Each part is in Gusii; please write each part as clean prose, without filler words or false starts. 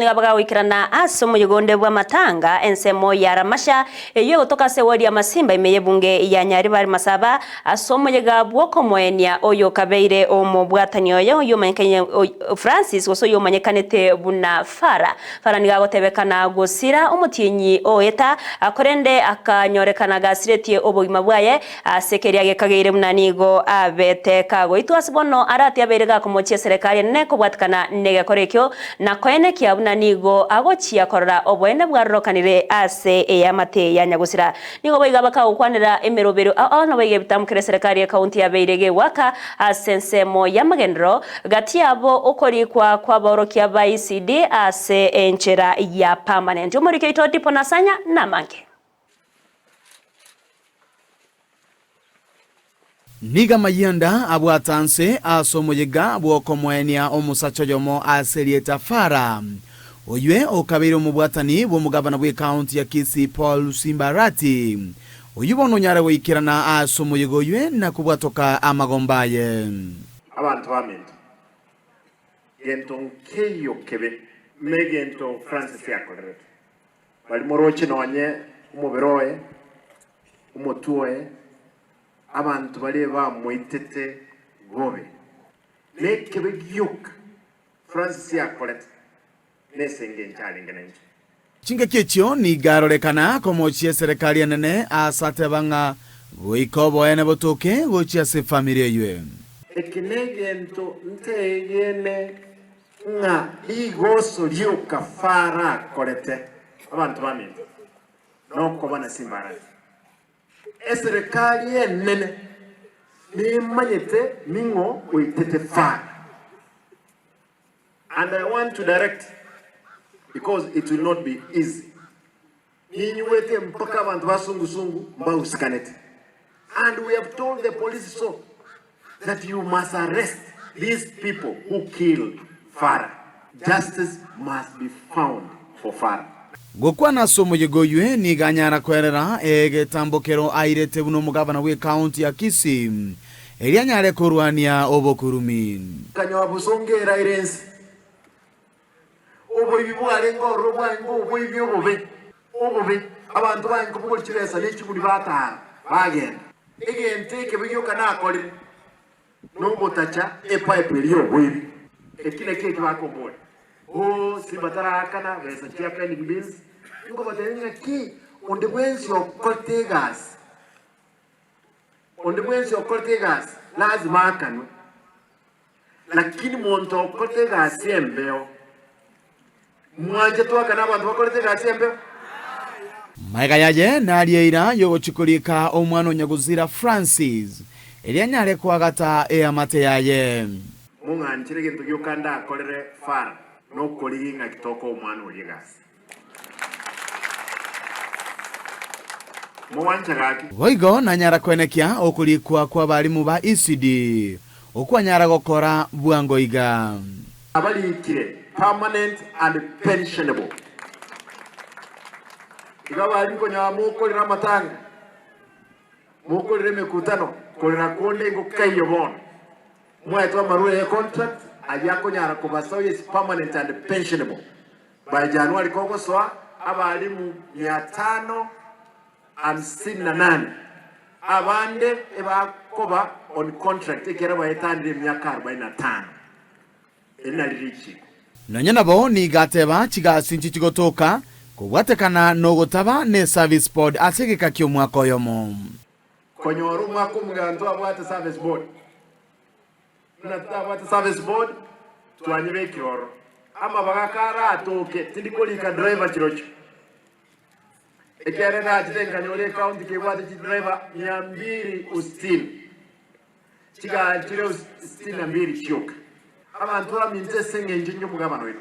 nigo bagagoikerana ase omoyega onde bw'amatanga ensemo ya Ramasha, eyio egotoka ase ewodi ya Masimba ime y'ebunge ya Nyaribari Masaba, ase omoyega bw'okomoenia oyokabeire omobwatani oye oyomanyekaine Francis gose oyomanyekanete buna Fara. Fara nigo agotebekana gosira omotienyi oeta, korende akanyorekana gasiretie obogima bwaye Ase keria gekageire buna nigo abete kagoitwa ase bono arati abeire gakomochia eserekari enene kobwatikana negekora ekio, na koenekia buna nigo agochia korora oboene bwarorokanire ase eamate ya nyagosira. Nigo boigo abakagokwanera emeroberio ao naboigo ebitamokera eserekari ekaunti yabeire gegoaka ase ensemo y'amagenderero gati yabo okorikwa kw'abaorokia ba ECD ase enchera ya permanent. Omoriki oito Dipo Nasanya namange. Nigo amayianda abwate anse ase omoyega bw'okomoenia omosacha oyomo ase erieta Fara, oywe okabeire omobwatani bw'omogabana bw'ekaunti ya Kisii Paul Simba Arati, oyio bono onyare goikerana ase omoyega oywe na kobwatoka amagomba aye. Abanto baminto, gento nkeiyo kebe negento Francis akorerete. Baria moroche nonye omobere oye, omotwe oye, abanto baria bamoitete bobe. Nekebe gioka Francis akorete nese engencho arenge nencho. Chingaki echio nigo arorekana komochia eserekari enene ase ateba ng'a goika oboene botoke gochia ase efamiri eywe. Eke negento nteegene Ng'a rigoso rioka Farao akorete abanto baminto nokoba na chimbarasi. Eserekari enene nemanyete ning'o oitete Farao. And I want to direct because it will not be easy. Ninywete mpaka abanto ba sungusungu mbausikanete and we have told the police so that you must arrest these people who killed Farah. Justice must be found for Farah. Gokwana ase omoyega oywe nigo anyara koerera egetambokero airete buna omogabana bw'ekaunti ya Kisii, erio anyare korwania obokurumi. Nkanyoa bosongo eraire ense. Oboibi bwarenge ororo bwarenge oboibi obobe, obobe, abanto barenge kobogori chibesa ne chiguni bataara, bagenda. Egento ekebe gioka nakorire nogotacha epipe eria y'oboibi. Eki nakio eki bakomboria, Oo, simba taraakana besa chia pending bills. Nkobatebia ng'aki onde bwensi okorete egasi, onde bwensi okorete egasi lazima aakanwe. Lakini monto okorete egasi embeo, mwanche twakane abanto bakorete egasi embeo? Magega yaye narie eira y'ogochia korika omwana o Nyagusira Francis, erio anyare koagata eamate yaye. Mong'anchere egento gioka ndakorere Farao, nokorigia ing'aki tokoa omwana oria egasi. Mogwancha gaki. Boigo nanyara koenekia okorikwa kw'abalimu ba ECD okwanyara gokora bwango iga. Abarikire, permanent and pensionable. Igo abarimu konyora mokorera amatanga, mokorera emekutano, korera konde igo kaiyo bono. Mwaetwe amarwa ye contract ayio akonyara kobasoa is permanent and pensionable. By January kogosoa abalimu mia tano hamsini na nane abande ebakoba on contract ekiagera baetanire emiaka arobaini na tano. Eri nari richiko. Nonya nabo nigo ateba chigasi nchichigotoka kobwatekana nogotaba ne service board ase egeka ki'omwaka oyomo. Konyora omwaka omoganto abwate service board. Buna totabwate service board, twanyebekire ororo. Amabaga karatoke, tindi korika driver chirochio. Ekiagera nachete nkanyora ecounty kebwate chidriver mia mbiri usitini. Chigari chire sitini na mbiri chioka. Abanto baminto ase engencho inche omogabana oino,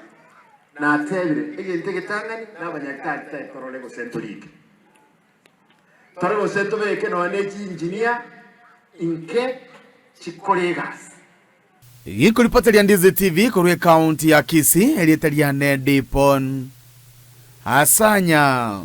natebire egento egetang'ani nabanyagitari tari torore gose ntorike. Tore gose tobeke nonya ne chingineer inke chikore egasi. Gikoripota ria Ndizi TV korwa ekaunti ya Kisii, erieta riane Dipon Asanya.